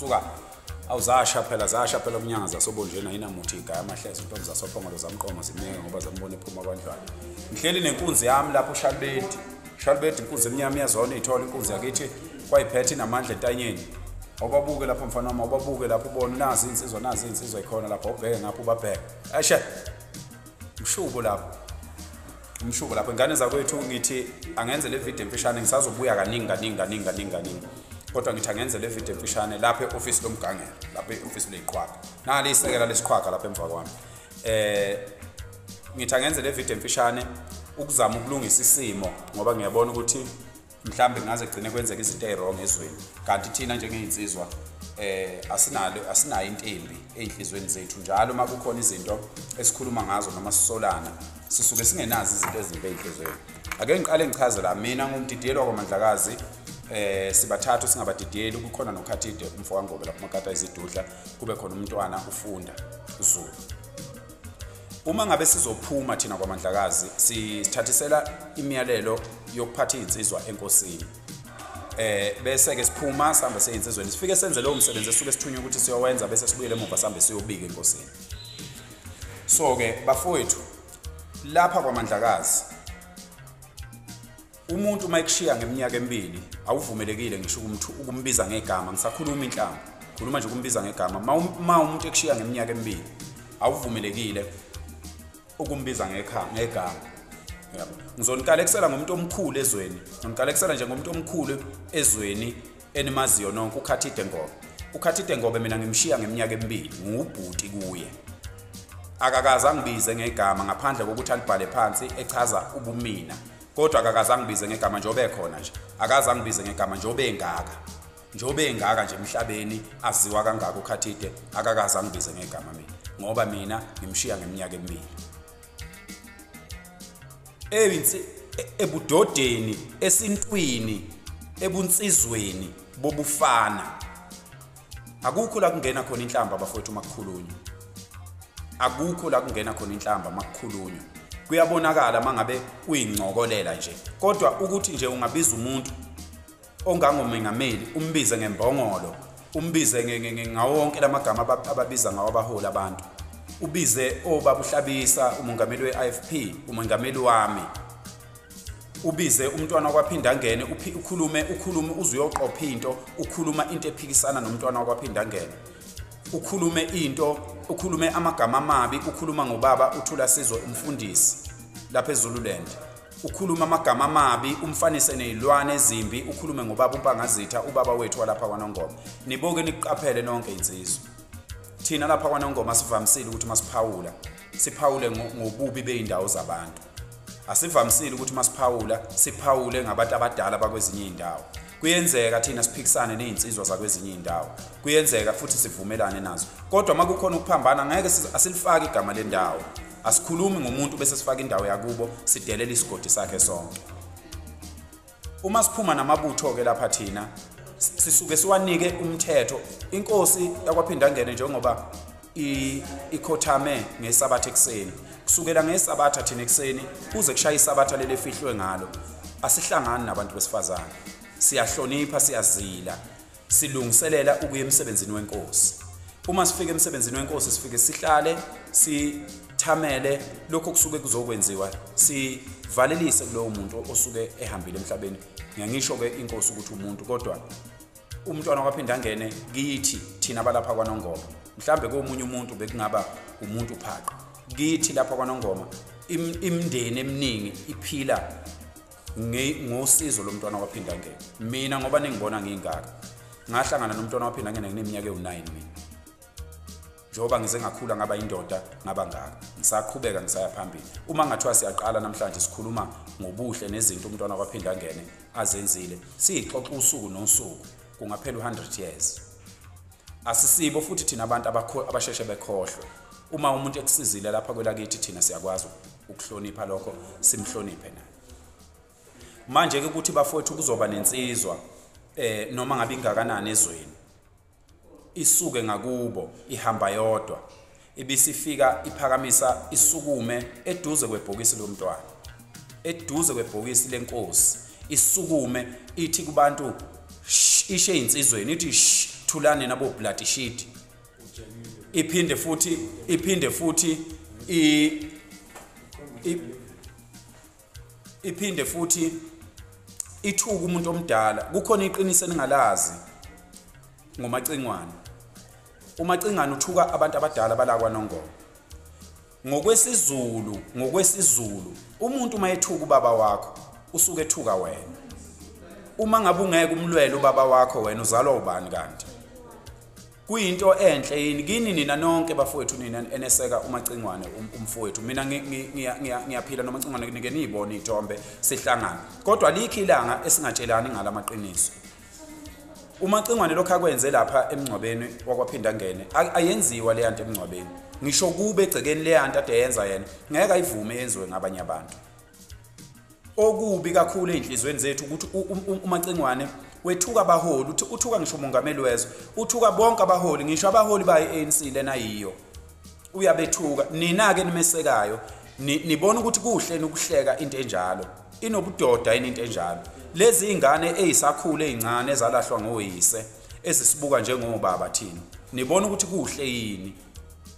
Suka awuzasha phela, zasha phela kunyanga zasobonjena inamuthi igaya amahlezi intombi zasophongolo zamqoma zimnike ngoba zambona ephuma kwandlwana. Ngihleli nenkunzi yami lapho uShalbedi. Shalbedi inkunzi emnyama iyazona ithola inkunzi yakithi kwayiphethe inamandla entanyeni. Awubabuke lapho mfana wami, awubabuke lapho ubone nazi insizwa, nazi insizwa ikhona lapho, awubheke ngapho ubabheke. Eshe. Mshubo lapho. Umshubo lapho ingane zakwethu, ngithi angenze le video emfishane, ngisazobuya kaningi kaningi kaningi kaningi kaningi. Kodwa ngithi angenze le video emfishane lapha e-office lomgangelo, lapha e-office leyiqhwaga. Nali isekela lesiqhwaga lapha emva kwami. Ngithi angenze le video emfishane ukuzama ukulungisa isimo ngoba ngiyabona ukuthi mhlambe ngaze gcine kwenzeka izinto eziwrong ezweni. Kanti thina njengeinsizwa asinalo, asinayo intembi einhlizweni zethu. Njalo uma kukhona izinto esikhuluma ngazo noma sisolana, sisuke singenazo izinto ezimbi einhlizweni. Ake ngiqale ngichaze la, mina ngumdidiyelwa kwaMandlakazi. Sibathathu singabadidiyeli, kukhona noKhathide umfo kaNgobe lapho makata izidudla, kube khona umntwana ufunda Zulu. Uma ngabe sizophuma thina kwaMandlakazi, sithathisela imiyalelo yokuphatha izinsizwa enkosini. Bese ke siphuma sihambe siyinsizweni, sifike senze lowo msebenzi esuke sithunywe ukuthi siyowenza, bese sibuyele emuva sihambe siyobika enkosini. So ke bafowethu, lapha kwaMandlakazi umuntu uma ekushiya ngeminyaka emibili awuvumelekile ngisho ukumbiza ngegama. Ngisakhuluma inhlamba, khuluma nje ukumbiza ngegama. Uma umuntu ekushiya ngeminyaka emibili awuvumelekile ukumbiza ngegama. Yabo, ngizonikalekisela ngomuntu omkhulu ezweni, ngizonikalekisela nje ngomuntu omkhulu ezweni enimaziyo nonke, uKhathide Ngobe. uKhathide Ngobe mina ngimshiya ngeminyaka emibili, ngubhuti kuye. Akakaze angibize ngegama ngaphandle kokuthi alibhale phansi echaza ubumina, kodwa akakaze angibize ngegama njengoba ekhona nje. Akaze angibize ngegama njengoba engaka, njengoba engaka nje emhlabeni aziwa kangaka uKhathide, akakaze angibize ngegama mina, ngoba mina ngimshiya ngeminyaka emibili. Ebudodeni, esintwini, ebunsizweni bobufana, akukho la kungena khona inhlamba bafowethu makukhulunywa. Akukho la kungena khona inhlamba makukhulunywa. Kuyabonakala mangabe uyincokolela nje, kodwa ukuthi nje ungabiza umuntu ongangomengameli umbize ngembongolo, umbize ngawo wonke lamagama ababiza ngawo abaholi abantu, ubize obaba uHlabisa umongameli we-IFP, umongameli wami, ubize umntwana wakwaPhindangene, ukhulume uze uyoqopha into, ukhuluma into ephikisana nomntwana wakwaPhindangene, ukhulume into, ukhulume amagama amabi, ukhuluma ngobaba uThula Sizwe umfundisi lapha eZululand, ukhuluma amagama amabi, umfanise nezilwane ezimbi, ukhulume ngobaba uMpangazitha, ubaba wethu walapha kwaNongoma. Niboke niqaphele nonke insizwa. Thina lapha kwaNongoma sivamisile ukuthi masiphawula siphawule ngobubi beindawo zabantu. Asivamisile ukuthi masiphawula siphawule ngabantu abadala bakwezinye indawo. Kuyenzeka thina siphikisane nezinsizwa zakwezinye indawo, kuyenzeka futhi sivumelane nazo, kodwa makukhona ukuphambana ngeke asilifaki igama lendawo. Asikhulumi ngomuntu bese sifaka indawo yakubo, sidelela isigodi sakhe sonke. Uma siphuma namabutho ke lapha thina sisuke siwanike umthetho. Inkosi yakwaPhindangene njengoba ikhothame ngesabatha ekuseni, kusukela ngesabatha thina ekuseni kuze kushaye isabatha leli efihlwe ngalo, asihlangani nabantu besifazane. Siyahlonipha, siyazila, silungiselela ukuya emsebenzini wenkosi. Uma sifika emsebenzini wenkosi sifike sihlale sithamele lokho kusuke kuzokwenziwa, sivalelise kulowo muntu osuke ehambile emhlabeni. Ngiyangisho ke inkosi ukuthi umuntu, kodwa umntwana wakwaPhindangene kithi thina balapha kwaNongoma, mhlambe komunye umuntu bekungaba umuntu phaqa, kithi lapha kwaNongoma imindeni eminingi iphila ngosizo lomntwana wakwaPhindangene. Mina ngoba ningibona ngingaka, ngahlangana nomntwana wakwaPhindangene ngineminyaka ewu-9 mina. Njengoba ngize ngakhula ngaba indoda ngaba ngaka, ngisaqhubeka ngisaya phambili. Uma ngathiwa siyaqala namhlanje sikhuluma ngobuhle nezinto umntwana wakwaPhindangene azenzile, siyixoxa usuku nosuku, kungaphela u-100 years. Asisibo futhi thina abantu abasheshe bekhohlwe. Uma umuntu ekusizile lapha kwelakithi thina siyakwazi ukuhlonipha lokho, simhloniphe naye. Manje ke ukuthi bafowethu kuzoba nensizwa noma ngabe ingakanani ezweni, isuke ngakubo ihamba yodwa, ibisifika iphakamisa isukume eduze kwebhokisi lomntwana, eduze kwebhokisi lenkosi, isukume ithi kubantu, ishe insizweni ithi Thulani nabo blood sheet. Iphinde futhi iphinde futhi ithuka umuntu omdala. Kukhona iqiniso eningalazi ngoMacingwane. uMacingwane uthuka abantu abadala bala kwaNongoma. NgokwesiZulu umuntu uma ethuka ubaba wakho usuke ethuka wena. Uma ngabe ungeke umlwele ubaba wakho wena uzalwa ubani kanti? Kuyinto enhle yini kini nina nonke bafowethu nina eneseka uMacingwane umfowethu? Mina ngiyaphila noMacingwane, nike niyibone iy'thombe sihlangana, kodwa likho ilanga esingatshelani ngalamaqiniso. uMacingwane lokhu akwenze lapha emngcwabeni wakwaPhindangene ayenziwa leya nto emngcwabeni, ngisho kube egcekeni leya nto ade yenza yena ngeke ayivume yenziwe ngabanye abantu. Okubi kakhulu ey'nhliziyweni zethu ukuthi uMacingwane wethuka abaholi, uthuka ngisho umongameli wezwe, uthuka bonke abaholi, ngisho abaholi bayi-ANC lena yiyo uyabethuka. Nina-ke nimesekayo nibona ukuthi kuhle ukuhleka into enjalo, inobudoda yini into enjalo? Lezi iy'ngane ey'sakhula ey'ncane ezalahlwa ngoyise ezisibuka njengobaba thina, nibona ukuthi kuhle yini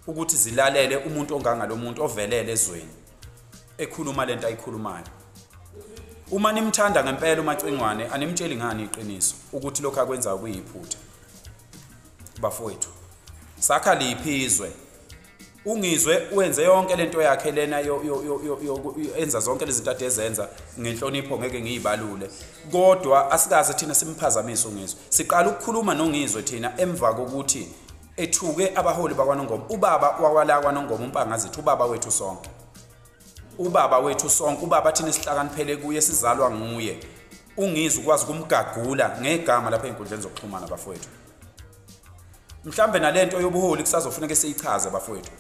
ukuthi zilalele umuntu ongangalo muntu ovelele ezweni ekhuluma lento ayikhulumayo? Uma nimthanda ngempela uMacingwane animtsheli ngani iqiniso ukuthi lokho akwenzayo kuyiphutha? Bafowethu, sakha liphi izwe? Ungizwe wenze yonke lento yakhe lena enza zonke lezi zinto ade ezenza ngenhlonipho, ngeke ngiyibalule, kodwa asikaze thina simphazamise uNgizwe. Siqala ukukhuluma noNgizwe thina emva kokuthi ethuke abaholi bakwaNongoma, ubaba wakwala kwaNongoma uMpangazitha, ubaba wethu sonke, ubaba wethu sonke, ubaba thina esihlakaniphele kuye, sizalwa nguye. Ungizwe ukwazi ukumgagula ngegama lapha ey'nkundleni zokuxhumana bafowethu. Mhlambe nalento yobuholi kusazofuneka siyichaze bafowethu.